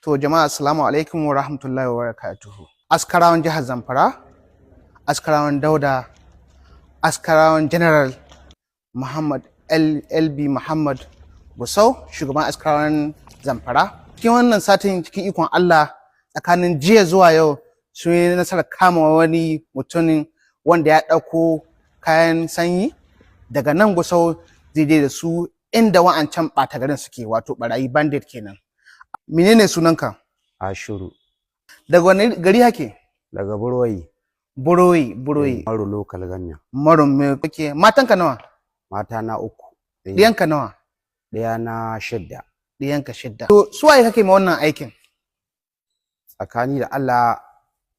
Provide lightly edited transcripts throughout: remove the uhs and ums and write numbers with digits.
To jama'a, assalamu alaikum wa rahmatullahi wa barakatuhu. Askarawan jihar Zamfara, askarawan Dauda, askarawan General Muhammad LB Muhammad Gusau, shugaban askarawan Zamfara. Cikin wannan satin, cikin ikon Allah, tsakanin jiya zuwa yau sun yi nasarar kama wani mutumin wanda ya ɗauko kayan sanyi daga nan Gusau zai je da su inda wa'ancan ɓata garin suke, wato ɓarayi, bandit kenan. Menene sunanka? Ashiru. Daga wani gari hake? Daga Burwayi. Buroyi, Buroyi. Maru Local Government. Marum me kake? Matanka nawa? Mata na uku. Ɗiyanka nawa? Ɗaya na shidda. Ɗiyanka shidda. To su waye kake ma wannan aikin? Tsakani da Allah,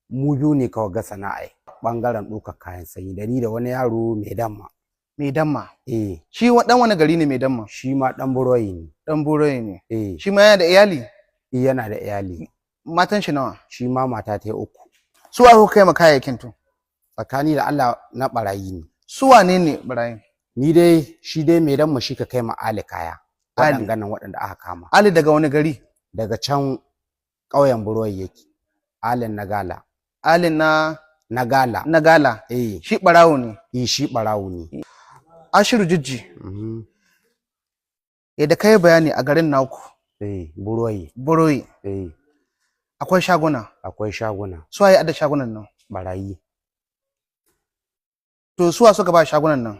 mu biyu ne kawai ga sana'a ɓangaren ɗaukar kayan sanyi, da ni da wani yaro mai damma. Mai damma? Eh. Shi ɗan wani gari ne mai damma? Shi ma ɗan Burwayi ne. Ɗan Buroyi ne? Eh. Shi ma yana da iyali? Eh, yana da iyali. Matan shi nawa? Shi ma mata ta uku. Su waye kuka kai ma kayayyakin to? Tsakani da Allah, na ɓarayi ne. Su wane ne barayin? Ni dai, shi dai mai damma, shi ka kai ma Ali kaya. Ali. Waɗannan waɗanda aka kama. Ali daga wani gari? Daga can ƙauyen Burwayi yake. Alin na Gala. Ali na Na Gala. Na Gala? Eh. Shi ɓarawo ne? Eh, shi ɓarawo ne. Ashiru Jijji, yadda ka yi bayani, a garin naku, Eh, Burwayi. Buroyi, Eh. akwai shaguna? Akwai shaguna. Su waye adda shagunan nan? Barayi. To suwa suka ba shagunan nan?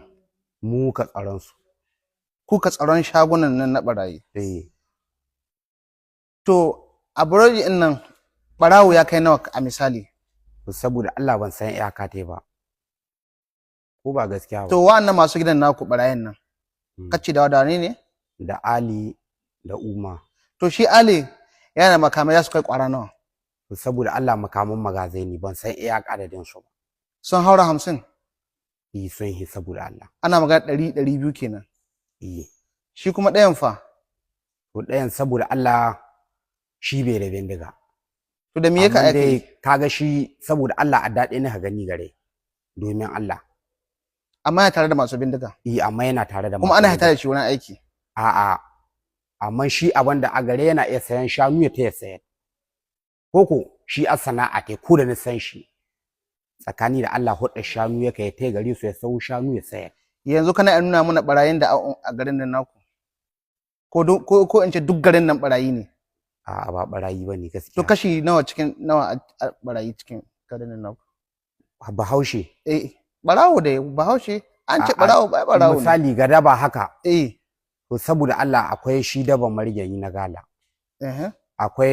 Mu ka tsaron su. Ku ka tsaron shagunan nan na barayi? Eh. To a Buroyi din nan barawo ya kai nawa a misali? Saboda Allah, ban san iyaka te ba. Ko ba gaskiya ba. To wa'annan masu gidan naku, barayin nan, kace da wadane ne? Da Ali da Umar. To shi Ali yana da makamai za su kai kwara nawa? Saboda Allah, makaman magazai ne, ban san iyaka adadin su ba. Sun haura 50? Eh, sun yi, saboda Allah. Ana magana 100, 200 kenan? Eh. Shi kuma ɗayan fa? To ɗayan, saboda Allah, shi bai da bindiga. To da me yake Amma aiki? dai kaga shi, saboda Allah, a daɗe na ka gani gare. Domin Allah. Amma yana tare da masu bindiga? Eh, amma yana tare da Kuma masu ana hita bindiga. da shi wurin aiki? A'a. Amma shi abin da a gare, yana iya sayan shanu ya taya sayar. Koko shi a sana'a ta ko da na san shi. Tsakani da Allah, hudda shanu ya kai ta gare su, ya sau shanu ya sayar. Yanzu kana iya nuna mana barayin da a garin nan naku, ko in ce duk garin nan barayi ne? A'a, ba barayi bane gaskiya. To kashi nawa cikin nawa a barayi cikin garin nan naku? Bahaushe. Eh, barawo da Bahaushe an ce A'a, barawo ba barawo ne. Misali ga daba haka. To saboda Allah, akwai shi daban marigayi na Gala. Akwai